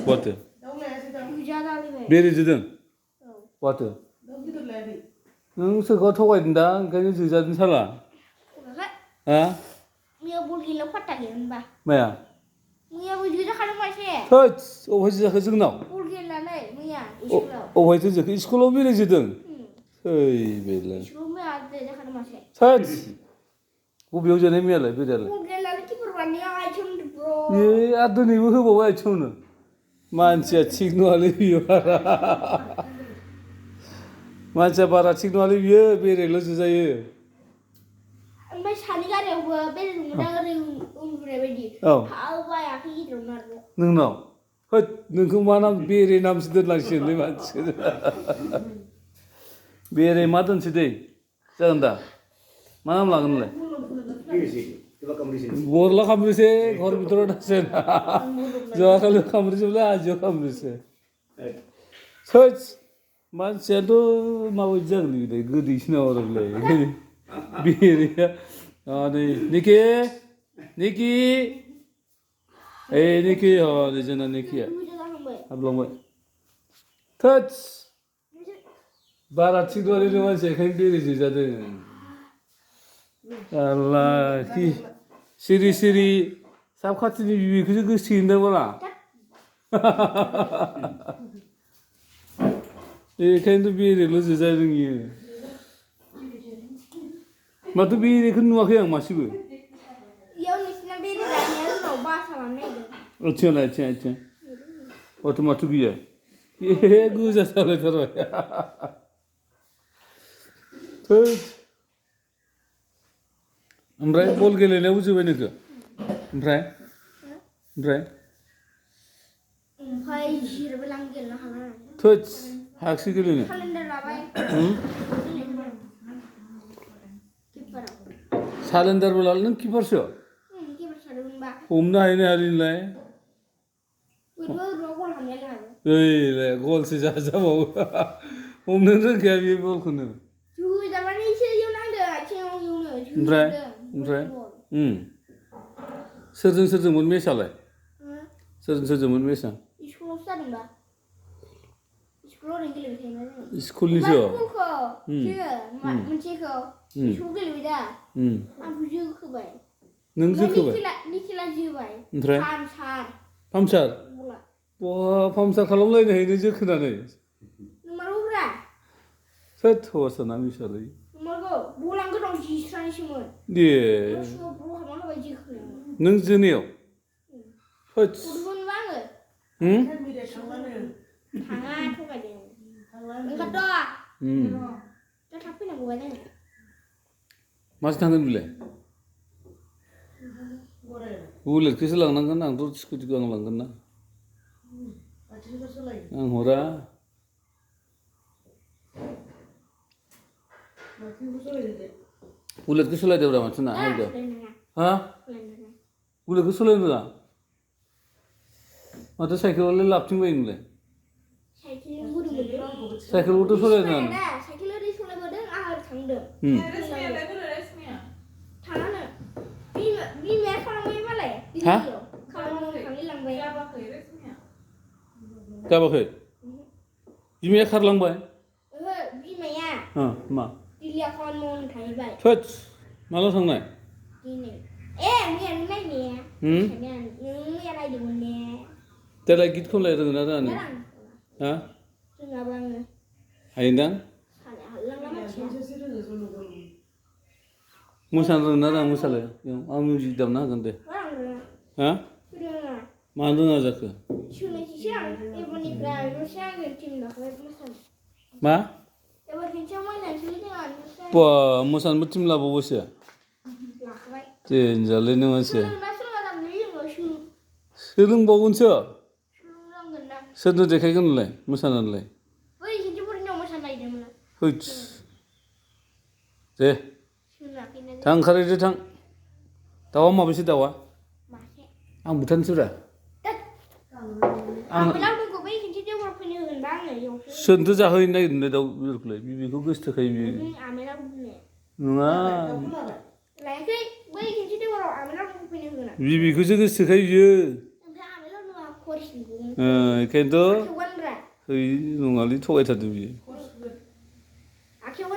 What? Beerea jwdwn. What? Nung soरखौ थगायदों दा ओंखायनो jwjadwn साला. Ha? मैया बल गेलेनायाव फात्ता गैयामोनबा माया? मैयाबो जोजाखादों मासे थोद अबेहाय जोजाखो जोंनाव? बल गेलेनानै मैया स्कुलाव अबेहायथो जोखो स्कुलाव Beerea jwdwn? थै बेलाय स्कुलाव मैया जोजाखादों मासे थोद बबेयाव जोनाय मैयालाय Beereaलाय? बल गेलेनानै किपार बानायनायाव आइथिं ब्र' आरो दिनैबो होबावो आथिङावनो मानसिया थिग नङालै बियो बारा मानसिया बारा थिग नङालै बियो Beereaल' जोजायो ओमफ्राय सानि गारियावबो बेरायदोंमोन आं ओरै उन्दुनाय बायदि हाबाय आखाइ गिदिरावनो आरो नोंनाव होद नोंखौ मा नाम Beerea नामसो दोननांसिगोनलै मानसिखौ Beerea मा दोनसै दै जागोन दा मा नाम लागोन नोंलाय बरला खामरिसे घर भितराव दासे जवाखालि खामरिसेब्ला आजियाव खामरिसे थोद मानसियाथ' माबायदि जागोन बेलाय गोदैसो नामा बेलाय Beerea नै निकि ओइ निकि हनै जोंना निकिया हाबलांबाय थोद बारा थिग नङालै नों मानसिया ओंखायनो Beerea जोजादों आल्ला सिरि सिरि साब खाथिनि बिबैखौसो गोसोथोयोदां बाला बेखायनोथ' Beereaल' जोजादों इयो माथो Beereaखौ नुवाखै आं मासेबो इयाव नोंसिना Beerea दानिया जोंनाव बासा लानो नागिरदों आथिङा माथो गैया गोजा जालायथारबाय थोद ओमफ्राय बल गेलेनायावबो जोबाय नोंखो ओमफ्राय जिरबो लां गेलेनो हाला थोद हायाखिसै गेलेनो केलेन्डार लाबाय सालेन्डारबो लालै नों किपारसो किपार सादोंमोनबा हमनो हायो ना हाया नोंलाय गल हाबनायालाय हागौ ओइलाय गलसो जाबावो हमनो रोंखाया बे बलखौनो जोजाबानो एसे इयाव नांदों आथिङाव इयावनो ओमफ्राय सोरजोंमोन मेचआलाय सोरजोंमोन मेचआ स्कुलावसो जादोंबा स्कुलाव ओरैनो गेलेबाय थायोना जोङो स्कुलनिसो बलखौ मोनसेखौ स्कुलाव गेलेबाय दा आंखौ जोखोबाय नों जोखोबाय निखिला जोबाय ओमफ्राय पामचार पामचार खालामलायनो हायो नों जोखोनानै नंमारगौब्रा थोद हौवासा ना मिसालै नंमारगौ बलां गोदाव जिस्रानिसोमोन दे नों जोनायाव थोद गथ'फोरनोबा आङो थाङा थगायदों ओंखारथ' दा थाब फैनांगौबा जोङो माजों थांगोन बिलाय बुलेटखौसो लांनांगोन आंथ' स्कुटिखौ आं लांगोन ना आं हरा बुलेटखौ सालायदोब्रा माथो ना हा बुलेटखौ सालायनो रोङा माथो साइकेलावलाय लाबथिंबायो नोंलाय साइकेलखौथ' सालायनो रोङा साइकेल ओरै सालायबोदों आं ओरै थांदों थाङानो बिमाया खालामबाय मालाय गाबाखै बिमाया खारलांबाय बिमाया मा दिल्लीयाव खामानि मावनो थाहैबाय थोद माला थांनाय दिनै मैया नों नायनाया नों मैया नायदोंमोन ने देलाय गितखौलाय रोङोना रोङा नों हा रोङाबा आङो हायोदां मोसानो रोङोना रोङा मोसालाय आं मिउजिक दामना होगोन दे हा मानो रोङा जाखो मा बा मोसानोबो टिम लाबावबायसो देनजारलै नों मानसिया सोलोंबावगोनसो सोरनो देखायगोन नोंलाय मोसानानैलाय हैद दे थां ओंखारहैदो थां दाउआ माबेसे दाउआ आं बुथारनोसैब्रा सोरनोथो जाहोहैनो नागिरदों दाउ बेदरखौलाय बिबैखौ गोसोथोखायो बियो नङा बिबैखौसो गोसोथोखायो बियो बेखायनोथ' थेवगानग्रा है नङालै थगायथारदों बियो